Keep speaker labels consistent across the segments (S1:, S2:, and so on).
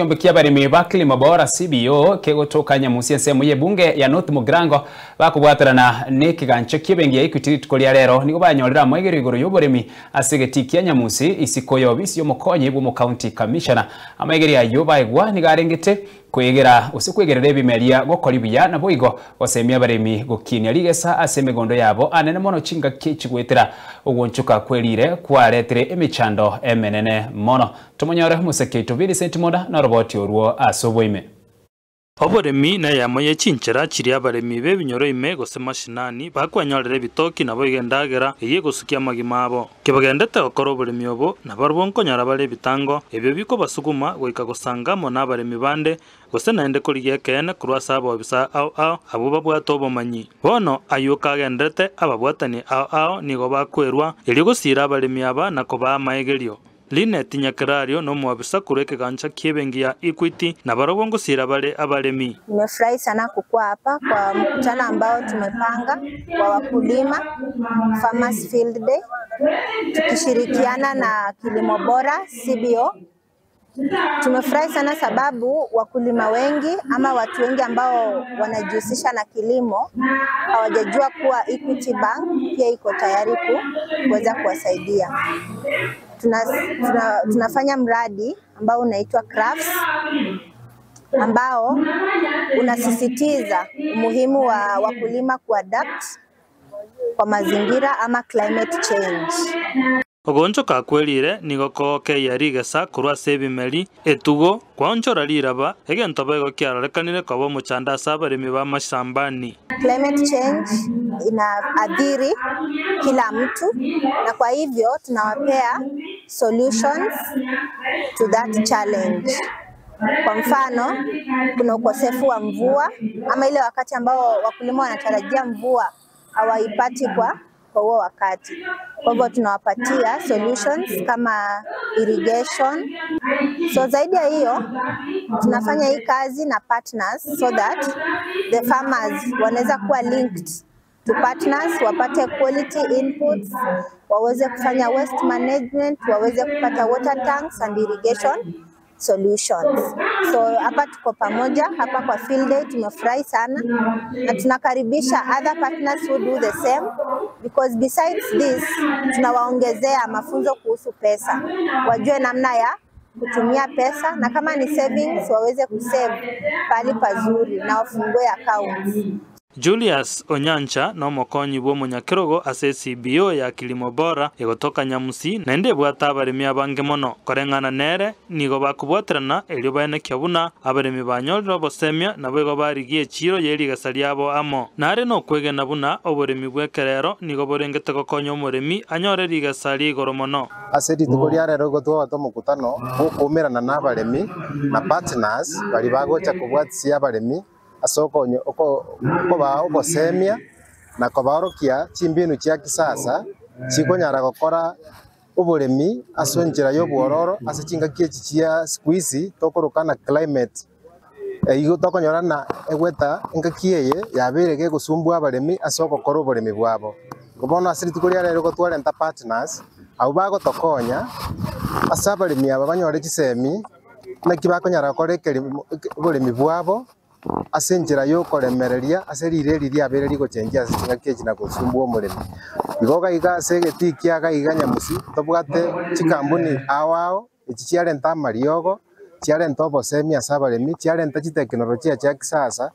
S1: Ekeombe ki'abaremi ba Kilimo Bora, CBO, kegotoka Nyamusi ensemo y'ebunge ya North Mugirango bakobwaterana nekegancho ki'ebenki ya Equity rituko ria rero nigo banyorire amaegerio igoro y'oboremi ase egetii kia Nyamusi isiko y'obisi y'omokonyi bw'omocounty commissioner. Amaegerio ayio baegwa nigo arengete Kwegera gose kwegerera ebimeria gokori buya naboigo gosemia abaremi gokinia rigesa ase emegondo yabo anene mono chingaki chigoetera ogwonchoka kwe riire kwaretire emechando emenene mono. Tomonyore omoseke oito Millicent Monda noroboti orwo ase oboime.
S2: Oboremi neyemo ye chinchera chiria abaremi b'ebinyoro ime gose mashinani bakwenyorera ebitoki naboigo endagera eyio egosukia amagima abo. Kibagendete gokora oboremi obo, nabarabwo nkonyora bare ebitango ebio bikobasuguma goika gosanga amo nabaremi bande, gose naende korigia ekeene korwa ase abobisa ao ao abwo babwate obomanyi. Bono ayio kagenderete ababwatani ao ao nigo bakwerua, erio gosiira abaremi aba na kobaa amaegerio. Linet Nyakerario nomobisa korwa ekegancha ki'ebenki ya Equity, nabarabwo ngosiira bare abaremi.
S3: Nimefurahi sana kukua hapa kwa mkutano ambao tumepanga wa wakulima Farmers Field Day tukishirikiana na Kilimo Bora CBO. Tumefurahi sana sababu wakulima wengi ama watu wengi ambao wanajihusisha na kilimo hawajajua kuwa Equity Bank pia iko tayari kuweza kuwasaidia. Tuna, tuna, tunafanya mradi ambao unaitwa Crafts ambao unasisitiza umuhimu wa wakulima kuadapt kwa mazingira ama climate change.
S2: Ogoonchoka kwe riire nigo kogokeyia rigesa korwa ase ebimeri, etugo, kwaonchora riraba, egento boigo kiarorekanire koba omochando ase abaremi b'amashambani.
S3: Climate change inaathiri kila mtu na kwa hivyo tunawapea solutions to that challenge. Kwa mfano, kuna ukosefu wa mvua ama ile wakati ambao wakulima wanatarajia mvua hawaipati kwa kwa huo wakati. Kwa hivyo tunawapatia solutions kama irrigation. So zaidi ya hiyo tunafanya hii kazi na partners so that the farmers wanaweza kuwa linked to partners, wapate quality inputs, waweze kufanya waste management, waweze kupata water tanks and irrigation solutions. So hapa tuko pamoja hapa kwa field day, tumefurahi sana na tunakaribisha other partners who do the same because besides this tunawaongezea mafunzo kuhusu pesa, wajue namna ya kutumia pesa na kama ni savings waweze kusave pahali pazuri na wafungue accounts.
S2: Julius Onyancha nomokonyi bw'omonyakerogo ase eCBO ya Kilimo Bora egotoka Nyamusi naende ebwate abaremi abange mono. Koreng'ana nere nigo bakobwaterana erio baenekia buna abaremi banyorire obosemia naboigo barigia echiro yerigesa riabo amo. Nare nokwegena buna oboremi bw'ekerero nigo borengete gokonya omoremi anyore rigesa ria igoro mono.
S4: Ase rituko ria rero igo twabwate omokutano bw'okoumerana na abaremi na partners baria bagocha kobwatisia abaremi ase okobaa obosemia na kobaorokia chimbinu chia kisasa chikonyara gokora oboremi ase enchera ya obwororo ase chingaki echi chia siku hizi tokorokana climate igo tokonyorana egweta engaki eye yabeire gegosumbua abaremi ase ogokora oboremi bwabo. Igo bono ase rituko ria rero igo twarenta partners abwo bagotokonya ase abaremi aba banyore chisemi naki bakonyara gokora ekerimo oboremi bwabo ase enchera ya okoremereria ase rire eri riabeire rigochenjia ase chingaki echi na gosumbua omoremi. Igo iga iga ase egetii kia iga iga Nyamusi tobwate chikampuni ao ao echi chiarenta amariogo, chiarenta obosemi ase abaremi, chiarenta chiteknolojia chia kisasa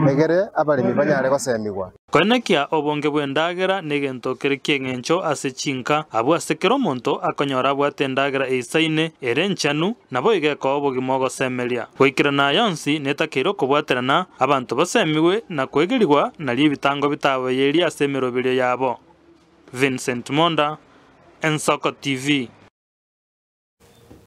S4: egere abaremi banyare gosemigwa.
S2: Koenekia obonge bw'endagera negento kere ki'eng'encho ase chinka, abwo ase kera omonto akonyora abwate endagera eisaine ere enchenu, naboigo ekoa obogima ogosemeria. Goikerana aya onsi netakeire okobwaterana, abanto basemigwe na koegerigwa nario ebitango bitabayerie ase emeroberio yabo. Vincent Monda, Ensoko TV.